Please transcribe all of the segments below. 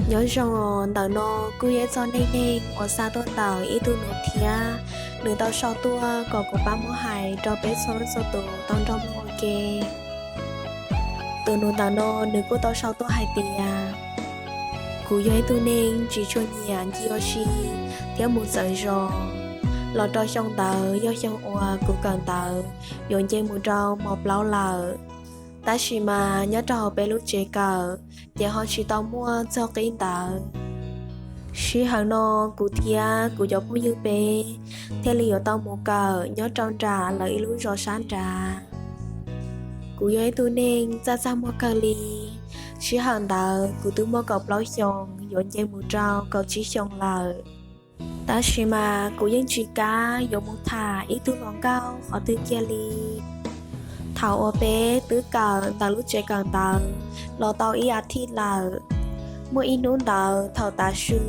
Nyob zoo, ntawm no kuj yog ib txoj neej neeg uas xa tuaj ntawm ib tug nus thiab. Nws tau sau tuaj kom kuv pab muab hais rau peb txhua leej txhua tus tau nrog mloog ua ke. Tus nus ntawm no nws kuj tau sau tuaj hais tias, kuv yog ib tug neeg tsis tshua nyiam ncig ua si thiab mus txawv zos. Los rau xyoo ntawd yog xyoo uas kuv kawm ntawv yuav nce mus rau mos plaub lawm, tab sis mas nyob rau hauv peb lub tsev kawm ces ho tsis tau muaj txog qib ntawv. Sij hawm no kuv thiab kuv cov phooj ywg peb thiaj li yuav tau mus kawm nyob rau nram lawv ib lub zos sab nrad. Kuv yog ib tug neeg txaj txaj muag kawg li. Sij hawm ntawd kuv twb muaj kaum plaub xyoos yuav nce mus rau kaum tsib xyoos lawm, tab sis mas kuv yeej tsis kam yuav mus tham ib tug hluas nkauj qhov twg kiag li. Thaum uas peb twb kawm ntawm lub tsev kawm ntawd los tau ib as thiv lawm, muaj ib hnub ntawd thaum tav su,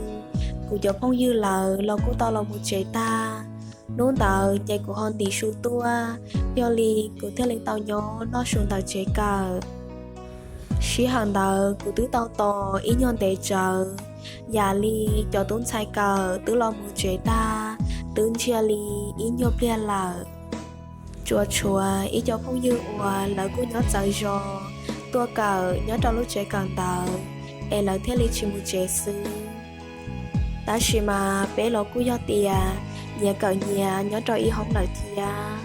kuv cov phooj ywg lawv los kuj tau los mus tsev tag. Hnub ntawd ces kuv ho ntim su tuaj, yog li kuv thiaj li tau nyob noj su ntawm tsev kawm. Sij hawm ntawd kuv twb tau tos ib nyuag ntev tsawv, yam li cov tub ntxhais kawm twb los mus tsev tag, twb ntsiag li ib nyuag pliag lawm. Tsuas tshuav ib co phooj ywg uas lawv kuj nyob txawv zos tuaj kawm nyob rau lub tsev kawm ntawd, es lawv thiaj li tsis mus tsev xwb. Tab sis mas peb los kuj yog tias nyias kawm nyias nyob rau ib hoob lawm thiab.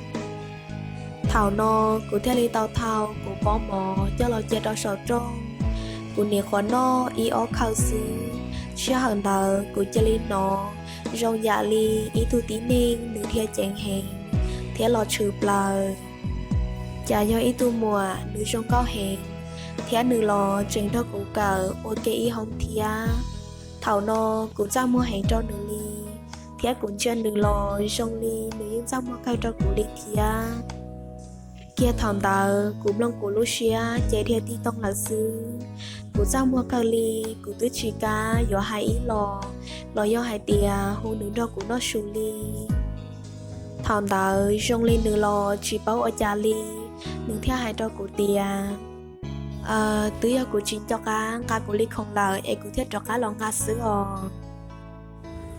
Thaum no kuv thiaj li tau thau kuv pob mov coj los cia rau saum rooj, kuv nim qhuav noj ib ob khawm xwb, sij hawm ntawd kuv cia li hnov zoo yam li ib tug tib neeg nws dhia ceev heev thiab los tshwm plaws. Cas yog ib tug muam nws zoo nkauj heev, thiab nws los tseem nrog kuv kawm ua ke ib hoob thiab. Thaum no kuv txaj muag heev rau nws li, thiab kuv ntsia nws los zoo li nws yeej txaj muag kawg rau kuv li thiab. Kiag thaum ntawd kuv mloog kuv lub siab ces dhia tig toog lawm xwb. Kuv txaj muag kawg li, kuv twb tsis kam yuav hais ib los, los yog hais tias hu nws nrog kuv noj su li. Thaum ntawd zoo li nws los tsis paub ua cas li, nws thiaj hais rau kuv tias, twb yog kuv tsis nco qab nqa kuv li khoom lawm es kuv thiaj rov qab los nqa xwb os.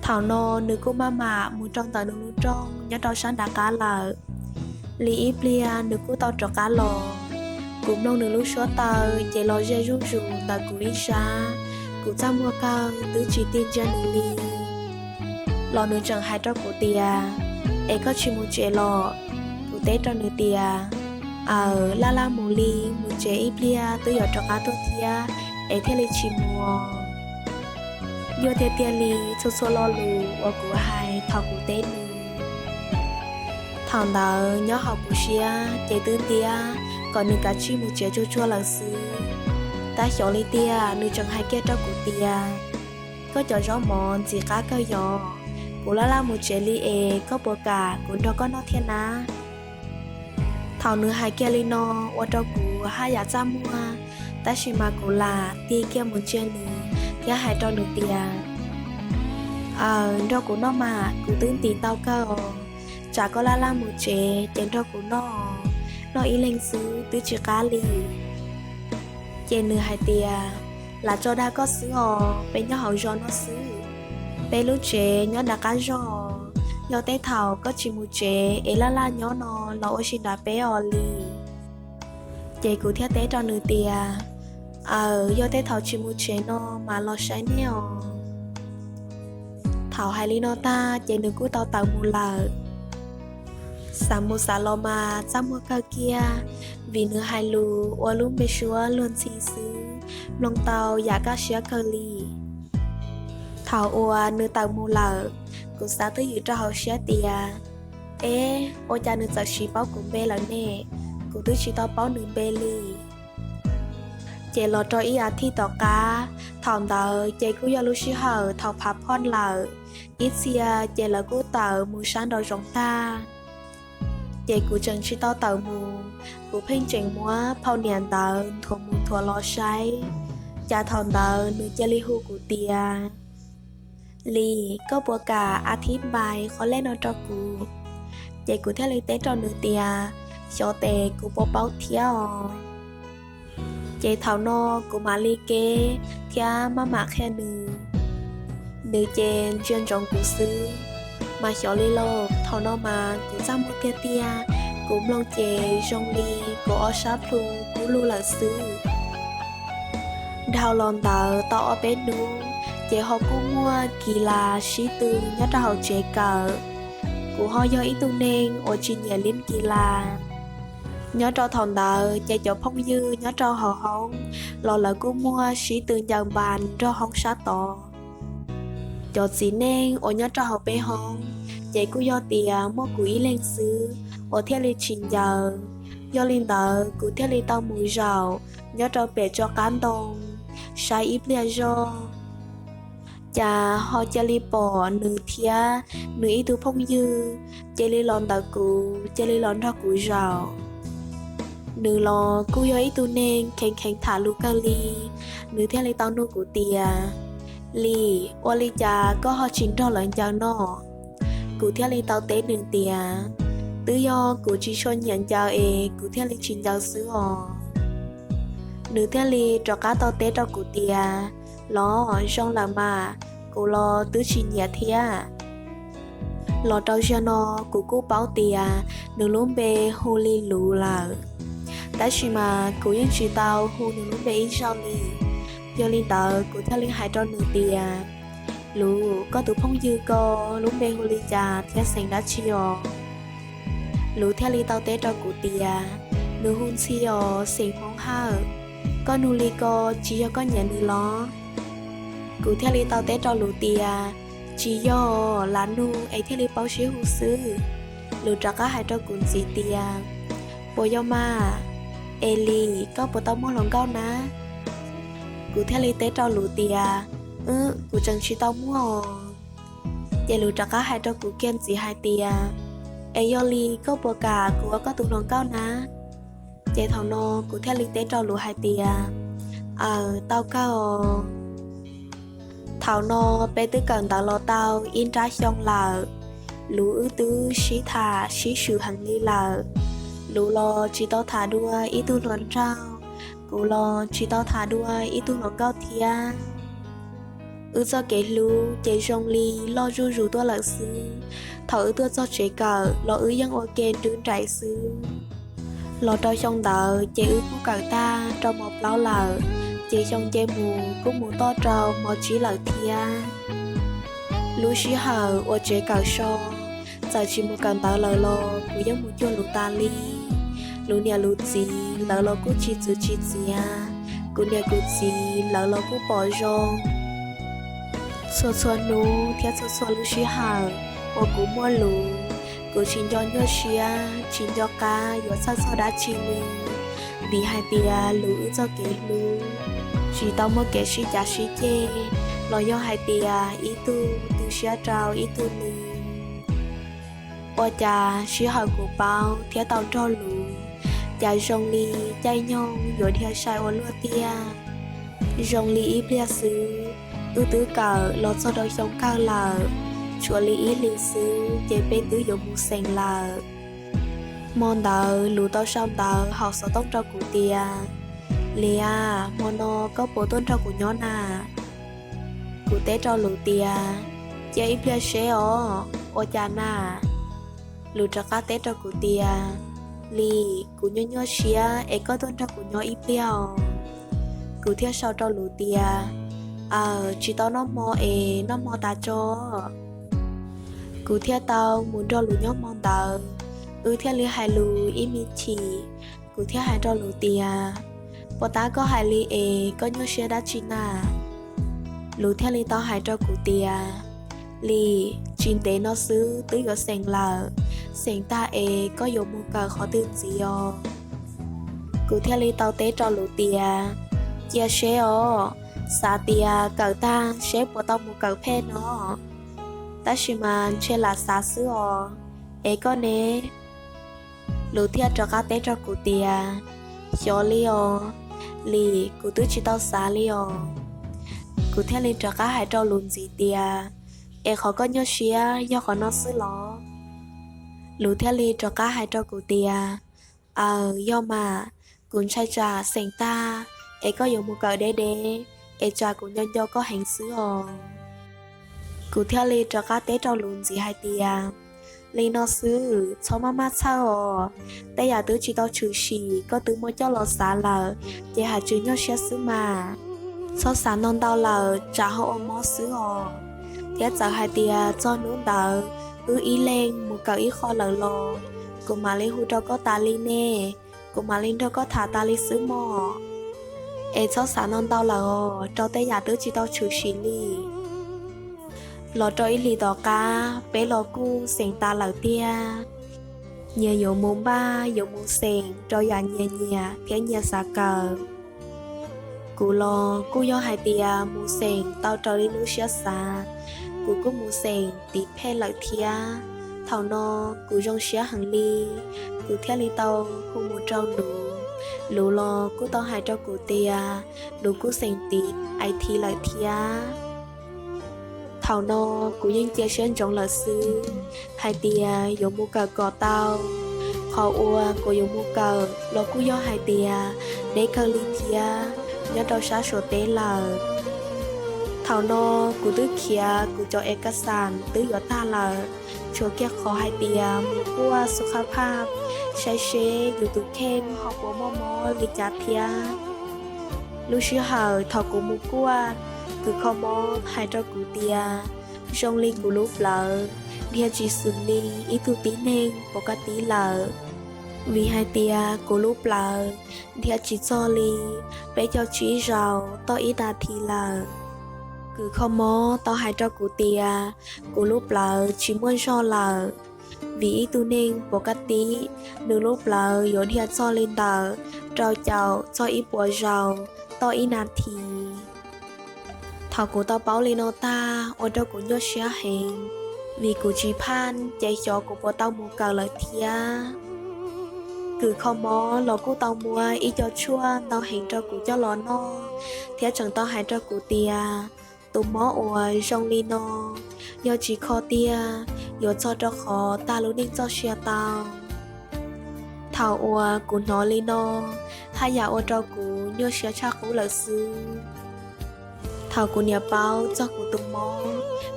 Thaum no nws kuj maj mam mus rau ntawm nws lub rooj nyob rau sab nram qab lawm. Li ib pliag nws kuj tau rov qab los. Kuv mloog nws lub suab taw ces los ze zuj zus ntawm kuv ib sab. Kuv txaj muag kawg twb tsis tig ntsia nws li, los nws tseem hais rau kuv tias, es koj tsis mus tsev los? Kuv teb rau nws tias, aws, laj laj mus li, mus tsev ib pliag twb yuav rov qab tuaj thiab, es thiaj li tsis mus. Nyuaj tiag tiag li txhua txhua lo lus uas kuv hais thaum kuv teb nws. Thaum ntawd nyob hauv kuv siab ces twb ntiab kom nws kav tsij mus tsev tsuag tsuag lawm xwb. Tab xyov li tiag nws tseem hais kiag rau kuv tias, koj cov zaub mov ntxim qab kawg yog, kuv laj laj mus tsev li es koj puas kam kuv nrog koj noj thiab na? Thaum nws hais kiag li no ua rau kuv haj yam txaj muag, tab sis mas kuv lam tig kiag mus ntsia nws thiab hais rau nws tias, aws, nrog kuv noj mas, kuv twb ntim ntau kawg os. Tsam koj laj laj mus tsev ces nrog kuv noj, noj ib leeg xwb twb tsis qab li. Ces nws hais tias, lam tso dag koj xwb os, peb nyob hauv zos no xwb, peb lub tsev nyob nram qab zos, yog tej thaum koj tsis mus tsev es laj laj nyob no los ua si nram peb os li. Ces kuv thiaj teb rau nws tias, aws, yog tej thaum tsis mus tsev no mas los saib nej os. Thaum hais li no tag ces nws kuj tau tawm mus lawm. Xav mus xav los mas txaj muag kawg kiag, vim nws hais lus ua lub npe suab luag ntxhi xwb, mloog tau yam kaj siab kawg li. Thaum uas nws tawm mus lawm, kuv xav twj ywm rau hauv siab tias, eb, ua cas nws txawm sis paub kuv npe lawm ne? Kuv twb tsis tau paub nws npe li. Ces los rau ib as thiv tom qab, thaum ntawd ces kuj yog lub sij hawm thaum phav phoj lawm, ib txhia ces lawv kuj tawm mus sab nraum zoov tag. Ces kuv tseem tsis tau tawm mus, kuv pheej tseem muab phau niam ntawd nthuav mus nthuav los saib. Cas thaum ntawd nws cia li hu kuv tias, Lis, koj puas kam as thiv npais qhov lej no rau kuv? Ces kuv thiaj li teb rau nws tias, xyov tes kuv puas paub thiab os. Ces thaum no kuv mam li keb thiab maj mam qhia nws. Nws ces ntsia ntsoov kuv xwb. Mas xyov li lauj, thaum no mas kuv txaj muag tiag tiag, kuv mloog ces zoo li kuv ob sab plhu kub lug lawm xwb. Dhau los ntawd tau ob peb hnub, ces ho kuj muaj kis las sib tw nyob rau hauv tsev kawm. Kuv ho yog ib tug neeg uas tsis nyiam li kis las. Nyob rau thaum ntawd ces cov phooj ywg nyob rau hauv hoob los lawv kuj muaj sib tw ncaws npas nrog hoob sab tod. Cov txiv neej uas nyob rau hauv peb hoob ces kuj yog tias muaj kuv ib leeg xwb uas thiaj li tsis ncaws. Yog li ntawd kuv thiaj li tau mus zaum nyob rau pem tso qab ntoo saib ib pliag zog. Cas ho cia li pom nws thiab nws ib tug phooj ywg cia li los ntawm kuv, cia li los nrog kuv zaum. Nws los kuj yog ib tug neeg kheev kheev tham lus kawg li. Nws thiaj li tau nug kuv tias, Lis, ua li cas koj ho tsis nrog lawv ncaws no? Kuv thiaj li tau teb nws tias, Twb yog kuv tsis tshua nyiam ncaws es kuv thiaj li tsis ncaws xwb os. Nws thiaj li rov qab tau teb rau kuv tias, Los zoo lawm mas, kuv los twb tsis nyiam thiab. Los rau zaum no kuv kuj paub tias nws lub npe hu li Luv lawm, tab sis mas kuv yeej tsis tau hu nws lub npe ib zaug li. Yog li ntawd kuv thiaj li hais rau nws tias, Luv, koj tus phooj ywg ko lub npe hu li cas thiab xeem dab tsi os? Luv thiaj li tau teb rau kuv tias, Nws hu Ntxhi os, xeem Hmoob Hawj. Koj nug li ko tsis yog koj nyiam nws los? Kuv thiaj li tau teb rau Luv tias, Tsis yog, lam nug es thiaj li paub sib hu xwb. Luv rov qab hais rau kuv ntxiv tias, Puas yog mas? Es Lis, koj puas tau muaj hluas nkauj na? Kuv thiaj li teb rau Luv tias, Wb, kuv tseem tsis tau muaj os. Ces Luv rov qab hais rau kuv kiag ntxiv hais tias, Es yog li koj puas kam kuv ua koj tus hluas nkauj na? Ces thaum no kuv thiaj li teb rau Luv hais tias, Aws, tau kawg os. Thaum no peb twb kawm ntawv los tau ib nrab xyoo lawm. Luv wb twb sib tham sib swm heev li lawm. Luv los tsis tau tham dua ib tug hluas nraug, kuv los tsis tau tham dua ib tug hluas nkauj thiab. Wb txoj kev hlub ces zoo li loj zuj zus tuaj lawm xwb. Thaum wb tuaj txog tsev kawm los wb yeej ua ke nrwb nraim xwb. Los rau xyoo ntawd ces wb kuj kawm tag rau mos plaub lawm, ces xyoo nce mus kuj mus toj rau mos tsib lawm thiab. Lub sij hawm uas tsev kawm so, txawm tsis mus kawm ntawv lawm los kuv yeej mus cuag Luv tas li. Luv niam Luv txiv lawv los kuj tsis txwv tsis txiav, kuv niam kuv txiv lawv los kuj pom zoo. Txhua txhua hnub thiab txhua txhua lub sij hawm uas kuv muaj Luv, kuv tsis nco nyuaj siab tsis nco qab yuav txhawj txog dab tsi li, vim hais tias Luv wb txoj kev hlub tsis tau muaj kev sib cav sib ceg los yog hais tias ib tug tu siab rau ib tug li. Ua cas sij hawm kuv paub thiab tau nrog Luv, cas zoo li caij nyoog yuav dhia sai ua luaj tiag. Zoo li ib pliag xwb, wb twb kawm los txog rau xyoo kawg lawm, tshuav li ib hlis xwb ces peb twb yuav mus xeem lawm. Hmo ntawd Luv tau sau ntawv hauv xov tooj rau kuv tias, Lis, hmo no koj puas tuaj nrog kuv nyob na? Kuv teb rau Luv tias, Cia ib pliag seb os, ua cas na? Luv rov qab teb rau kuv tias, Lis, kuv nyuaj nyuaj siab es koj tuaj nrog kuv nyob ib pliag os. Kuv thiaj sau rau Luv tias, Aws, tsis tau noj hmo es noj hmo tas tso. Kuv thiaj tau mus nrog Luv nyob hmo ntawd, wb thiaj li hais lus ib me chim. Kuv thiaj hais rau Luv tias, Puas tab koj hais li es koj nyuaj siab dab tsi na? Luv thiaj li tau hais rau kuv tias, Lis, tsis ntev no xwb twb yuav xeem lawm, xeem tag es koj yuav mus kawm qhov twg ntxiv os? Kuv thiaj li tau teb rau Luv tias, Cia seb os, xav tias kawm tag seb puas tau mus kawm phej no, tab sis mas ntshe lam xav xwb os. Es koj ne? Luv thiaj rov qab teb rau kuv tias, Xyov li os, Lis, kuv twb tsis tau xav li os. Kuv thiaj li rov qab hais rau Luv ntxiv tias, Es qhov koj nyuaj siab yog qhov no xwb los? Luv thiaj li rov qab hais rau kuv tias, Aws, yog mas, kuv ntshai tsam xeem tag es koj yuav mus kawm deb deb, es tsam kuv nco nco koj heev xwb os. Kuv thiaj li rov qab teb rau Lus ntxiv hais tias, li no xwb, txhob maj maj txhawj os. Tej yam twb tsis tau tshwm sim, koj twb muab coj los xav lawm, ces hais tswv nyuaj siab xwb mas. Txhob xav ntau ntau lawm, tsam ho ua mob xwb os. Thiab txawm hais tias txog hnub ntawd wb ib leeg mus kawm ib qho lawm los, kuv mam li hu rau koj tas li ne, kuv mam li nrog koj tham tas li xwb mog. Es txhob xav ntau ntau lawm os, rau tej yam twb tsis tau tshwm sim li. Los rau ib hlis tom qab peb los kuj xeem tas lawm tiag. Nyias yuav mus npaj yuav mus xeem rau yam nyias nyiam thiab nyias xav kawm. Kuv los kuj yog hais tias mus xeem tau raws li lub siab xav, kuv kuj mus xeem tiv phej lawm thiab. Thaum no kuv zoo siab heev li, kuv thiaj li tau hu mus rau Lus. Lus los kuj tau hais rau kuv tias Lus kuj xeem tiv I T lawm thiab. Thaum no kuv yeej cia siab ntsoov lawm xwb hais tias yuav mus kawm kom tau. Qhov uas kuv yuav mus kawm los kuj yog hais tias deb kawg li thiab, nyob rau sab Suav teb lawm. Thaum no kuv twb khiav kuv cov ev kas xas twb yuav tag lawm, tshuav kiag qhov hais tias mus kuaj xu qha phaj, saib seb yus tus kheej ho puas muaj mob li cas thiab. Lub sij hawm thaum kuv mus kuaj, kws kho mob hais rau kuv tias zoo li kuv lub plawv dhia tsis xws li ib tug tib neeg pov ka tib lawm, vim hais tias kuv lub plawv dhia tsis txog li peb caug tsib zaus toj ib nas this lawm. Kws kho mob tau hais rau kuv tias kuv lub plawv tsis muaj zog lawm, vim ib tug neeg pov ka tib, nws lub plawv yuav dhia txog li ntawm rau caum txog ib puas zaus toj ib nas this. Thaum kuv tau paub li no tag ua rau kuv nyuaj siab heev, vim kuv tsis phaj ces xyov kuv puas tau mus kawm lawm thiab. Kws kho mob los kuj tau muab ib co tshuaj ntau heev rau kuv coj los noj, thiab tseem tau hais rau kuv tias tus mob uas zoo li no yog tsis kho tiag yuav txog rau qhov tag lub neej txoj sia tau. Thaum uas kuv hnov li no, haj yam ua rau kuv nyuaj siab tshaj qub lawm xwb. Thaum kuv niam paub txog kuv tus mob,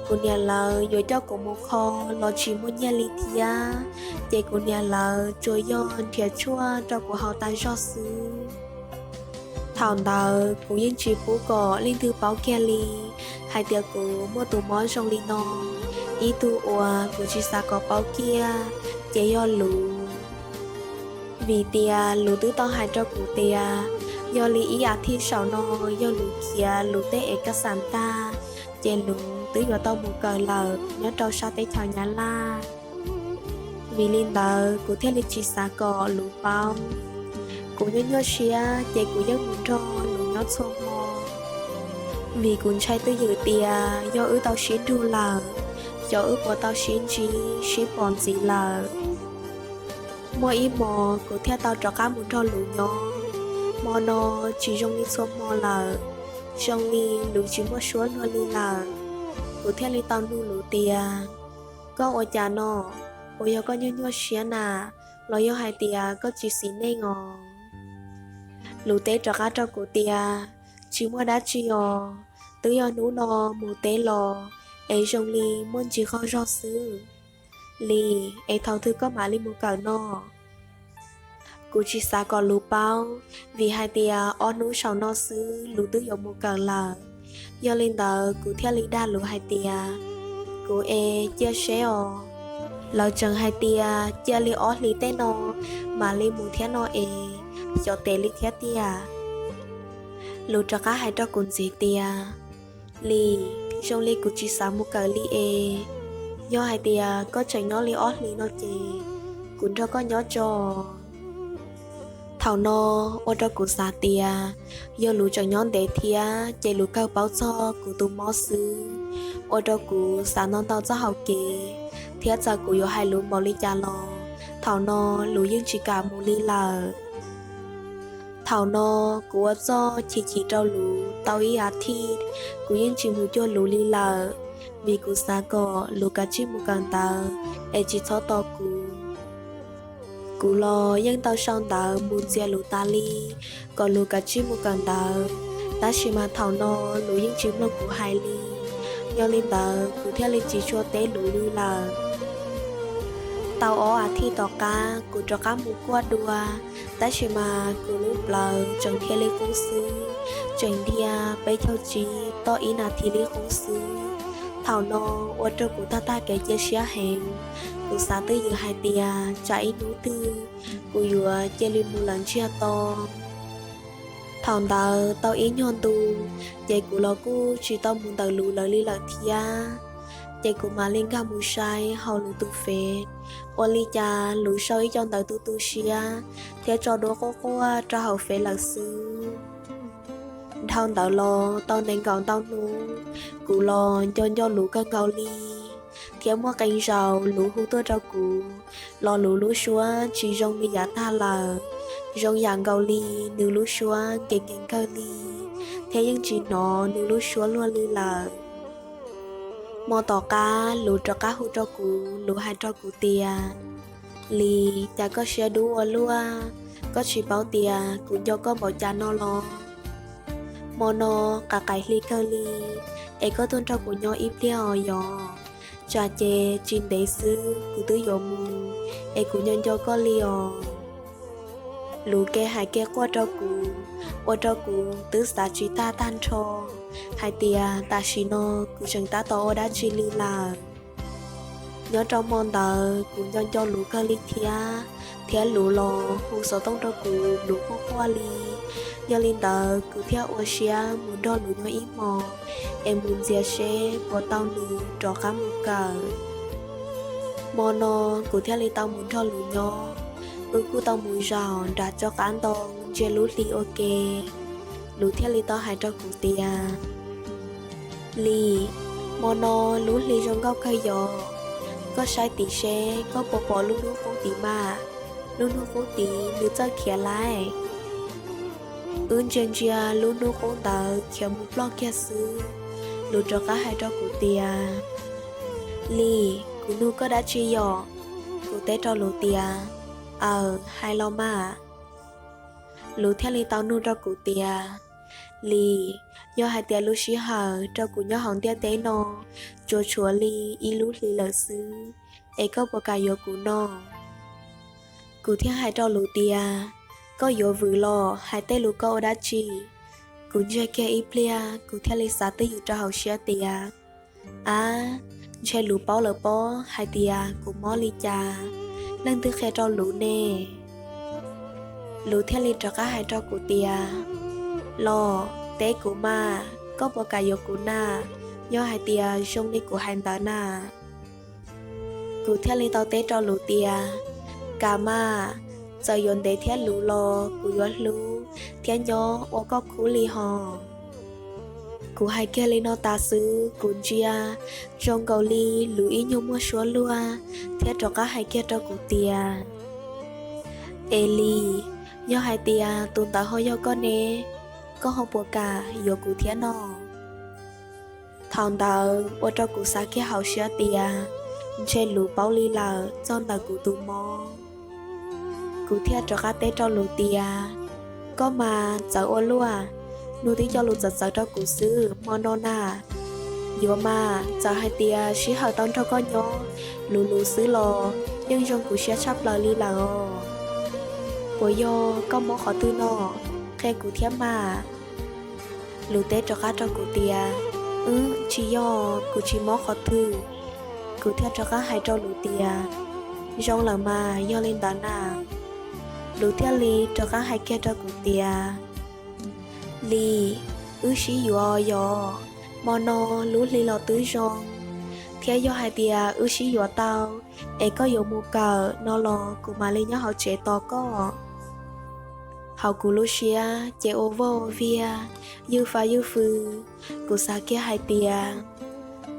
kuv niam lawv yuav coj kuv mus kho los tsis muaj nyiaj li thiab, ces kuv niam lawv tsuas yog nrhiav tshuaj rau kuv haus tas zog xwb. Thaum ntawd kuv yeej tsis pub kom leej twg paub kiag li hais tias kuv muaj tus mob zoo li no. Ib tug uas kuv tsis xav kom paub kiag ces yog Lus, vim tias Lus twb tau hais rau kuv tias yog li ib as thiv saum no yog Lus khiav Lus tej ev kas xas tag, ces Lus twb yuav tau mus kawm lawm nyob rau sab teb chaws Nyab Laj. Vim li ntawd kuv thiaj li tsis xav kom Lus paub. Kuv nyuaj nyuaj siab ces kuv yeej mus nrog Lus nyob txhua hmo, vim kuv ntshai twj ywm tias yog wb tau sib nrug lawm, xyov wb puas tau sib ntsib sib pom ntxiv lawm. Muaj ib hmo kuv thiaj tau rov qab mus nrog Lus nyob. Hmo no tsis zoo li txhua hmo lawm, zoo li Lus tsis muaj suab luag li lawm. Kuv thiaj li tau nug Lus tias, koj ua cas no? Puas yog koj nyuaj nyuaj siab na, los yog hais tias koj tsis xis neej os? Lus teb rov qab rau kuv tias, tsis muaj dab tsi os, twb yog hnub no mus teb los es zoo li muaj ntsis qaug zog xwb. Lis, es thaum twg koj mam li mus kawm no? Kuv tsis xav kom Lus paub, vim hais tias ob hnub saum no xwb Lus twb yuav mus kawm lawm. Yog li ntawd kuv thiaj li dag Lus hais tias, kuv es cia seb os. Lawv tseem hais tias cia li ob hlis tej no mam li mus thiab no es, xyov tes li thiab tiag. Lus rov qab hais rau kuv ntxiv tias, Lis, zoo li kuv tsis xav mus kawm li es, yog hais tias koj tseem nyob li ob hlis no ces kuv nrog koj nyob tso. Thaum no ua rau kuv xav tias yog Lus tseem nyob ntev thiab ces Lus kawg paub txog kuv tus mob xwb, ua rau kuv xav ntau ntau txoj hau kev, thiab txawm kuv yuav hais Lus npaum li cas los thaum no Lus yeej tsis kam mus li lawm. Thaum no kuv ua txuj chim chim rau Lus tau ib as thiv, kuv yeej tsis mus cuag Lus li lawm, vim kuv xav kom Lus kav tsij mus kawm ntawv es tsis txhob tos kuv. Kuv los yeej tau sau ntawv mus ntxias Lus tas li, kom Lus kav tsij mus kawm ntawv, tab sis mas thaum no Lus yeej tsis mloog kuv hais li. Yog li ntawd kuv thiaj li tsis tshua teb Lus li lawm. Tau ob as thiv tom qab kuv rov qab mus kuaj dua, tab sis mas kuv lub plawv tseem dhia li qub xwb, tseem dhia peb caug tsib toj ib nas this li qub xwb. Thaum no ua rau kuv tag tag kev cia siab heev. Kuv xav twj ywm hais tias tsam ib hnub twg kuv yuav cia li mus lawm ntsiag to. Thaum ntawd tau ib nyuag ntu, ces kuv los kuj tsis tau mus ntawm Lus lawv li lawm thiab. Ces kuv mam li nkag mus saib hauv Lus tus fev, ua li cas Lus sau ib co ntawv tu tu siab thiab tso duab quaj quaj rau hauv fev lawm xwb. Dhau ntawd los tau nees nkaum ntau hnub, kuv los nco nco Lus kawg nkaus li, thiab muaj qee zaus Lus hu tuaj rau kuv los Lus lub suab tsis zoo li yav tag lawm, zoo yam nkaus li nws lub suab nkees nkees kawg li, thiab yeej tsis hnov nws lub suab luag li lawm. Hmo tom qab Lus rov qab hu rau kuv, Lus hais rau kuv tias, Lis, cas koj siab dub ua luaj, koj tsis paub tias kuv nco koj npaum cas no los? Hmo no qaim qaim hli kawg li, es koj tuaj nrog kuv nyob ib pliag os yom. Tsam ces tsis ntev xwb kuv twb yuav mus, es kuv nco nco koj li os. Lus ke hais ke quaj rau kuv, ua rau kuv twb xav tsis tag tag nrho hais tias tam sim no kuv tseem tab tom ua dab tsi li lawm. Nyob rau hmo ntawd kuv nco nco Lus kawg li thiab, thiab Lus los hu xov tooj rau kuv, Lus quaj quaj li. Yog li ntawd kuv thiaj ua siab mus nrog Lus nyob ib hmos, es mus ntxias seb puas tau nws rov qab mus kawm. Hmo no kuv thiaj li tau mus nrog Lus nyob. Wb kuj tau mus zaum nram tso qab ntoo ntsia lub hli ua ke. Lus thiaj li tau hais rau kuv tias, Lis, hmo no lub hli zoo nkauj kawg yom, koj saib tid seb koj puas pom lub hnub qub tid mas, lub hnub qub tid nws txawj khiav lawm. Wb ntsia ntsia lub hnub qub ntawd khiav mus ploj kiag xwb, Lus rov qab hais rau kuv tias, Lis, kuv nug koj dab tsi yom? Kuv teb rau Lus tias, Aws, hais los mas. Lus thiaj li tau nug rau kuv tias, Lis, yog hais tias lub sij hawm rau kuv nyob hauv ntiaj teb no tsuas tshuav li ib lub hli lawm xwb, es koj puas kam yuav kuv no? Kuv thiaj hais rau Lus tias, Koj yuav vwm los hais tej lus ko ua dab tsi? Kuv ntsia kiag ib pliag kuv thiaj li xav twj ywm rau hauv siab tias, Ab, ntshe Lus paub lawm pob hais tias kuv mob li cas, leej twg qhia rau Lus ne? Lus thiaj li rov qab hais rau kuv tias, Los teb kuv mas, koj puas kam yuav kuv na, yog hais tias zoo li kuv hais ntawd na? Kuv thiaj li tau teb rau Lus tias, Kam mas, txawm yuav ntev thiab luv los kuv yuav hlub thiab nyob ua koj khub li hos. Kuv hais kiag li no tas xwb kuv ntsia zoo nkaus li Lus ib nyuag muaj suab luag thiab rov qab hais kiag rau kuv tias, Es Lis, yog hais tias tus ntawd ho yog koj ne, koj ho puas kam yuav kuv thiab no? Thaum ntawd ua rau kuv xav kiag hauv siab tias, ntshe Lus paub li lawm txog ntawm kuv tus mob. Kuv thiaj rov qab teb rau Lus tias, Koj mas txawv ua luaj, nug tib co lus txawv txawv rau kuv xwb hmo no na. Yuav mas, txawm hais tias sij hawm tau nrog koj nyob luv luv xwb los yeej zoo kuv siab tshaj plaws li lawm os. Puas yog koj mob qhov twg no? Qhia kuv thiab mas. Lus teb rov qab rau kuv tias, Wb, tsis yog, kuv tsis mob qhov twg. Kuv thiaj rov qab hais rau Lus tias, Zoo lawm mas, yog li ntawd na. Lus thiaj li rov qab hais kiag rau kuv tias, Lis, wb sib yuav yom, hmo no lub hli los twb zoo, thiab yog hais tias wb sib yuav tau es koj yuav mus kawm no los kuv mam li nyob hauv tsev tos koj. Hauv kuv lub siab ces ua voj viag, ywj fa ywj fw. Kuv xav kiag hais tias,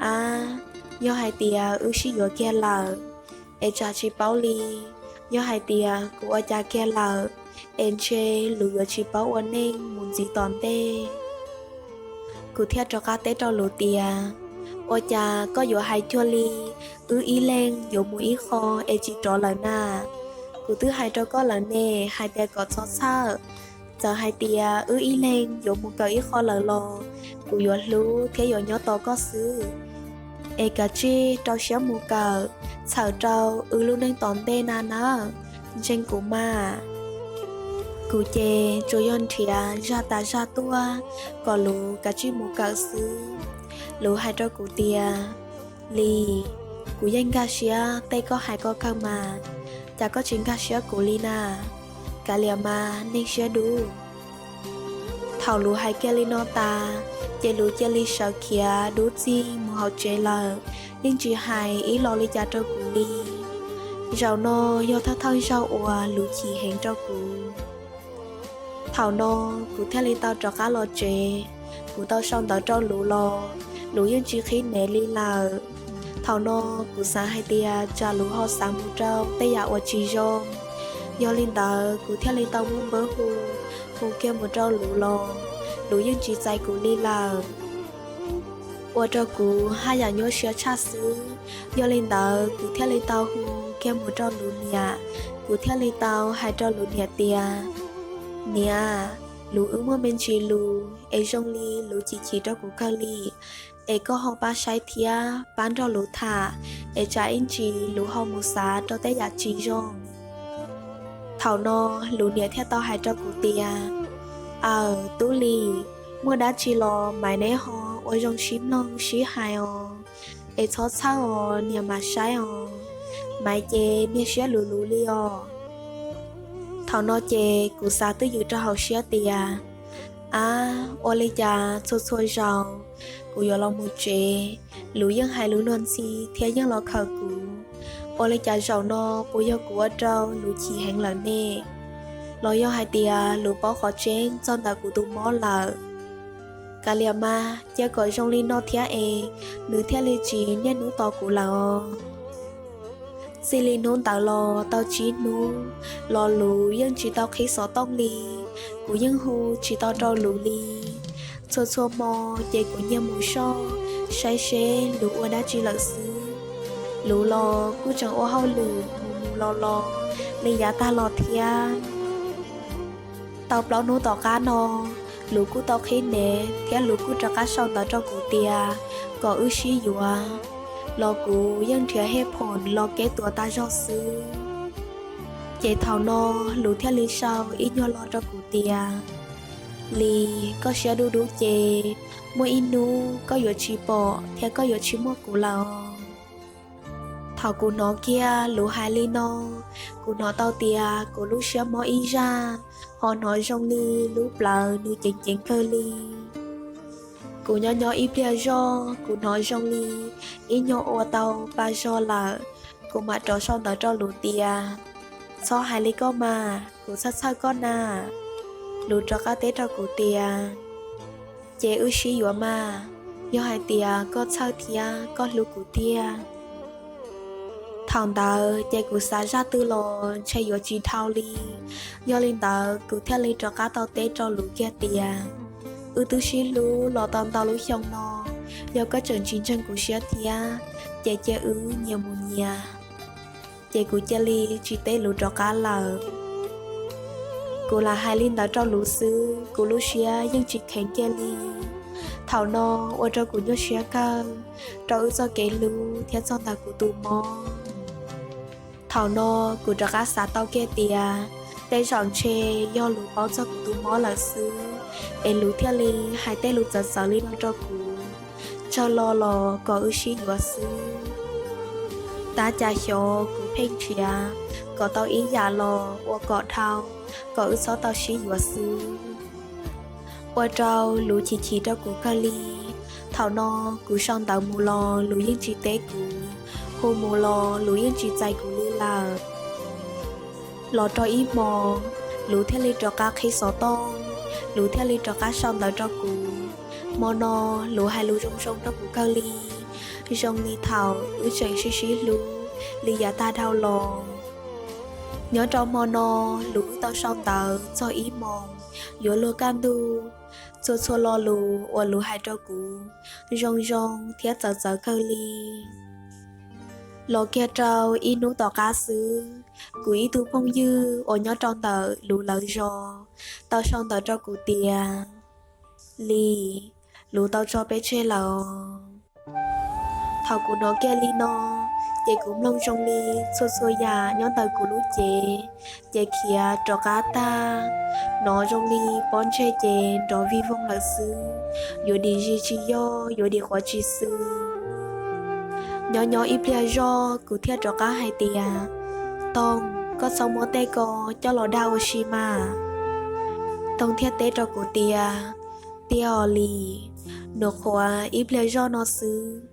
Ab, yog hais tias wb sib yuav kiag lawm es tsam tsis paub li. Yog hais tias kuv ua cas kiag lawm es ntshe Lus yuav tsis paub ua neej mus ntxiv tom ntej. Kuv thiaj rov qab teb rau Lus tias, Ua cas koj yuav hais cuag li wb ib leeg yuav mus ib qho es tsis rov lawm na? Kuv twb hais rau koj lawm ne hais tias kom txhob txhawj. Txawm hais tias wb ib leeg yuav mus kawm ib qho lawm los kuv yuav hlub thiab yuav nyob tos koj xwb. Es kav tsij rau siab mus kawm, txhawm rau wb lub neej tom ntej na nawb, ntseeg kuv mas. Kuv ces tsuas yog nrhiav zaj tas zaj tuaj kom Lus kav tsij mus kawm xwb. Lus hais rau kuv tias, Lis, kuv yeej nkag siab tej koj hais ko kawg mas, cas koj tsis nkag siab kuv li na? Kav liam mas, neeg siab dub. Thaum Lus hais kiag li no tas, ces Lus cia li sawv khiav dub txig mus hauv tsev lawm, yeej tsis hais ib lo li cas rau kuv li. Zaum no yog thawj thawj zaug uas Lus chim heev rau kuv. Thaum no kuv thiaj li tau rov qab los tsev. Kuv tau sau ntawv rau Lus los Lus yeej tsis qhib nev li lawm. Thaum no kuv xav hais tias tsam Lus ho xav mus rau tej yam uas tsis zoo. Yog li ntawd kuv thiaj li tau muab npawb hu, hu kiag mus rau Lus los Lus yeej tsis txais kuv li lawm. Ua rau kuv haj yam nyuaj siab tshaj xwb. Yog li ntawd kuv thiaj li tau hu kiag mus rau Lus niam. Kuv thiaj li tau hais rau Lus niam tias, Niam, Lus wb muaj me ntsis lus es zoo li Lus chim chim rau kuv kawg li. Es koj ho pab saib thiab pab nrog Lus tham, es tsam ib ntsis Lus ho mus xav rau tej yam tsis zoo. Thaum no Lus niam thiaj tau hais rau kuv tias, Aws, Tub Lis, muaj dab tsi los Maiv neb ho ua zoo sib mloog sib hais os, es txhob txhawj os, niam mam saib os. Maiv ces niag siab luv luv li os. Thaum no ces kuv xav twj ywm rau hauv siab tias, Ab, ua li cas txhua txhua zaus kuv yuav los mus tsev, Lus yeej hais lus luag ntxhi thiab yeej los khaws kuv. Ua li cas zaum no puas yog kuv ua rau Lus chim heev lawm ne? Los yog hais tias Lus paub qhov tseeb txog ntawm kuv tus mob lawm? Kav liam mas, cia kom zoo li no thiab es nws thiaj li tsis niaj hnub tos kuv lawm os. Txij li hnub ntawd los tau tsib hnub los Lus yeej tsis tau qhib xov tooj li. Kuv yeej hu tsis tau rau Lus li. Txhua txhua hmo ces kuv nyiag mus soj saib seb Lus ua dab tsi lawm xwb. Lus los kuj tseem ua hauj lwm mus mus los los li yav tag los thiab. Tau plaub hnub tom qab no, Lus kuj tau qhib nev thiab Lus kuj rov qab sau ntawv rau kuv tias kom wb sib yuav, los kuv yeej nrhiav hej phoom los keb tuav tas zog xwb. Ces thaum no Lus thiaj li sau ib nyuag lo rau kuv tias, Lis, koj siab dub dub ces muaj ib hnub koj yuav tsis pom thiab koj yuav tsis muaj kuv lawm os. Thaum kuv hnov kiag Lus hais li no, kuv hnov tau tias kuv lub siab mob ib zaj, ho hnov zoo li lub plawv nws ceev ceev kawg li. Kuv nyob nyob ib pliag zog kuv hnov zoo li ib nyuag ua tau pa zog lawm. Kuv mam rov sau ntawv rau Lus tias, Txhob hais li koj mas, kuv txhawj txhawj koj na. Lus rov qab teb rau kuv tias, Ces wb sib yuav mas, yog hais tias koj txhawj thiab koj hlub kuv tiag. Thaum ntawd ces kuv xav zaj twg los ntshe yuav tsis dhau li. Yog li ntawd kuv thiaj li rov qab tau teb rau Lus kiag tias, Wb twb sib hlub los tau ntau lub xyoo no, yog koj tseem tsis ntseeg kuv siab thiab, ces cia wb nyias mus nyias. Ces kuv cia li tsis teb Lus rov qab lawm. Kuv lam hais li ntawd rau Lus xwb, kuv lub siab yeej tsis kheev kiag li. Thaum no ua rau kuv nyuaj siab kawg rau wb txoj kev hlub thiab txog ntawm kuv tus mob. Thaum no kuv rov qab xav tau kiag tias, tej zaum ntshe yog Lus paub txog kuv tus mob lawm xwb, es Lus thiaj li hais tej lus txawv txawv li no rau kuv, tsawg lo los kom wb sib yuav xwb. Tab cas xyov kuv pheej nrhiav kom tau ib yam los ua kom dhau, kom wb txhob tau sib yuav xwb. Ua rau Lus chim chim rau kuv kawg li. Thaum no kuv sau ntawv mus los Lus yeej tsis teb kuv, hu mus los Lus yeej tsis txais kuv li lawm. Los rau ib hmo, Lus thiaj li rov qab qhib xov tooj, Lus thiaj li rov qab sau ntawv rau kuv. Hmo no Lus hais lus zoo zoo rau kuv kawg li, zoo li thaum wb tseem sib sib hlub li yav tag dhau los. Nyob rau hmo no, Lus wb tau sau ntawv txog ib moos, yuav luag kaj ntug. Txhua txhua lo lus uas Lus hais rau kuv zoo zoo thiab txawv txawv kawg li. Los kiag rau ib hnub tom qab xwb, kuv ib tug phooj ywg uas nyob rau ntawm Luv lawv zos tau sau ntawv rau kuv tias, Lis, Luv tau tso peb tseg lawm os. Thaum kuv hnov kiag li no, ces kuv mloog zoo li txhua txhua yam nyob ntawm kuv lub cev ces khiav rov qab tag. Hnov zoo li pob ntseg ces nrov vij voog lawm xwb, yuav dim zis tsis yog, yuav dim quav tsis xwm. Nyob nyob ib pliag zoj kuv thiaj rov qab hais tias, Toog, koj txhob muab tej ko coj los dag ua si mas. Toog thiaj teb rau kuv tias, Tiag os Lis, nws qhuav ib pliag zoj no xwb,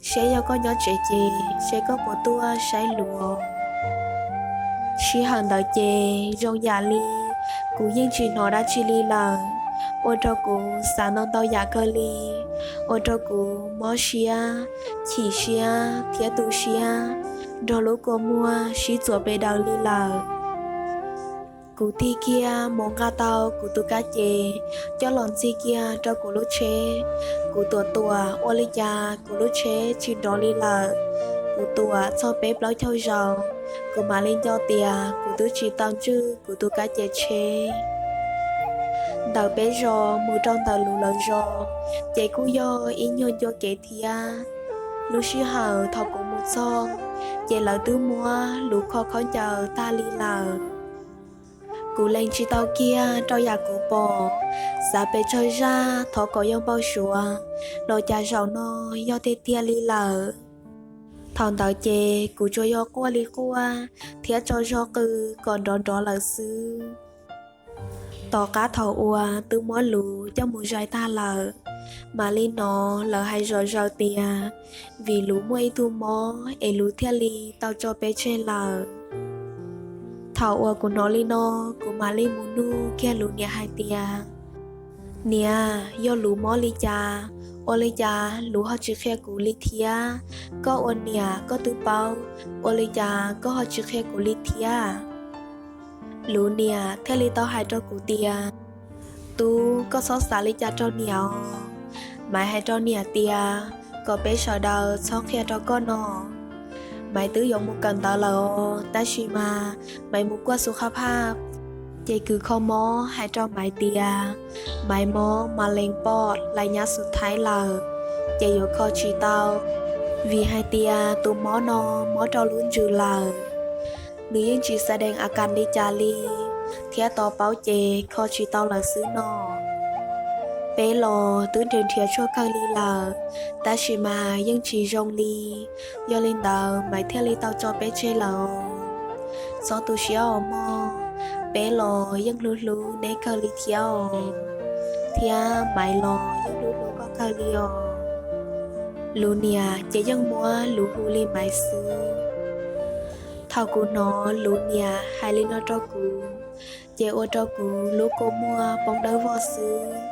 seb yog koj nyob tsev ces seb koj puas tuaj saib Luv. Sij hawm ntawd ces zoo yam li kuv yeej tsis hnov dab tsi li lawm, ua rau kuv xav ntau ntau yam kawg li, ua rau kuv mob siab, chim siab thiab tu siab nrog lub kua muag sib txuas pes daws li lawm. Kuv tig kiag mus nqa tau kuv tus kab ces coj los ntxig kiag rau kuv lub tsheb. Kuv tuam tuam ua li cas kuv lub tsheb tsis nrov li lawm. Kuv tuam txog peb plaub caug zaus, kuv mam li nco tias kuv twb tsis tau ntswj kuv tus kab ces tsheb. Ntawm peb zos mus rau ntawm Luv lawv zos ces kuj yog ib nyuag ncua kev thiab. Lub sij hawm thaum kuv mus txog ces lawv twb muab Luv kho khaub ncaws tag li lawm. Kuv lees tsis tau kiag rau yam kuv pom, xav pes tsawg zaj thov kom yog npau suav los cas zaum no yog tiag tiag li lawm. Thaum ntawd ces kuv tsuas yog quaj li quaj thiab tso zog qw kom nrov nrov lawm xwb. Tom qab thaum uas twb muab Luv coj mus zais tag lawm, mam li hnov lawv hais zom zaws tias vim Luv muaj ib tug mob es Luv thiaj li tau tso peb tseg lawm. Thaum uas kuv hnov li no, kuv mam li mus nug kiag Luv niam hais tias, Niam, yog Luv mob li cas, ua li cas Luv ho tsis qhia kuv li thiab? Koj ua niam koj twb paub, ua li cas koj ho tsis qhia kuv li thiab? Luv niam thiaj li tau hais rau kuv tias, Tub, koj txhob xav li cas rau niam os. Maiv hais rau niam tias kom peb sawv daws txhob qhia rau koj no. Maiv twb yuav mus kawm ntawv lawm os, tab sis mas Maiv mus kuaj xu khab phaj, ces kws kho mob hais rau Maiv tias Maiv mob ma lees poj lais nyab xu thaib lawm, ces yuav kho tsis tau, vim hais tias tus mob no mob rau lub ntsws lawm. Nws yeej tsis xa dees a kas li cas li, thiab tos paub ces kho tsis tau lawm xwb no. Peb los twb nrhiav nrhiav tshuaj kawg li lawm, tab sis mas yeej tsis zoo li. Yog li ntawd Maiv thiaj li tau tso peb tseg lawm. Txhob tu siab os mog, peb los yeej hlub hlub neb kawg li thiab os, thiab Maiv los yeej hlub hlub koj kawg li os. Luv niam ces yeej muab Luv hu li Maiv xwb. Thaum kuv hnov Luv niam hais li no rau kuv, ces ua rau kuv lub kua muag poob dawb vog xwb.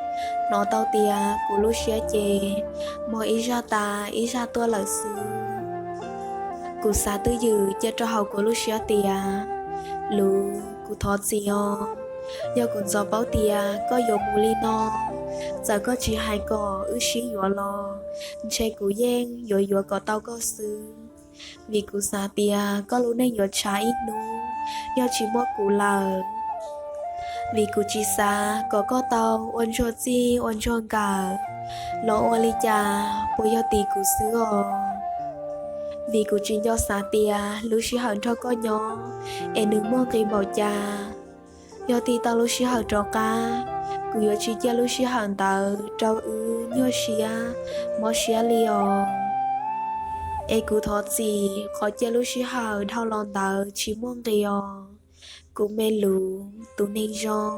Hnov tau tias kuv lub siab ces mog ib zaj tas ib zaj tuaj lawm xwb. Kuv xav twj ywm cia rau hauv kuv lub siab tias, Luv, kuv thov txim os. Yog kuv ntxov paub tias koj yuav mus li no, txawm koj tsis hais kom wb sib yuav los ntshe kuv yeej yuav yuav kom tau koj xwb, vim kuv xav tias koj lub neej yuav tshav ib hnub yog tsis muaj kuv lawm. Vim kuv tsis xav kom koj tau ua ntsuag txij ua ntsuag nkawm, los ua li cas puas yog tim kuv xwb os? Vim kuv tsis nco xav tias lub sij hawm nrog koj nyob es nws muaj nqis npaum cas. Yog tig tau lub sij hawm rov qab, kuv yuav tsis cia lub sij hawm ntawd rau wb nyuaj siab, mob siab li os. Es kuv thov txim qhov cia lub sij hawm dhau los ntawd tsis muaj nqis os, kuv me Luv tus neeg zoo.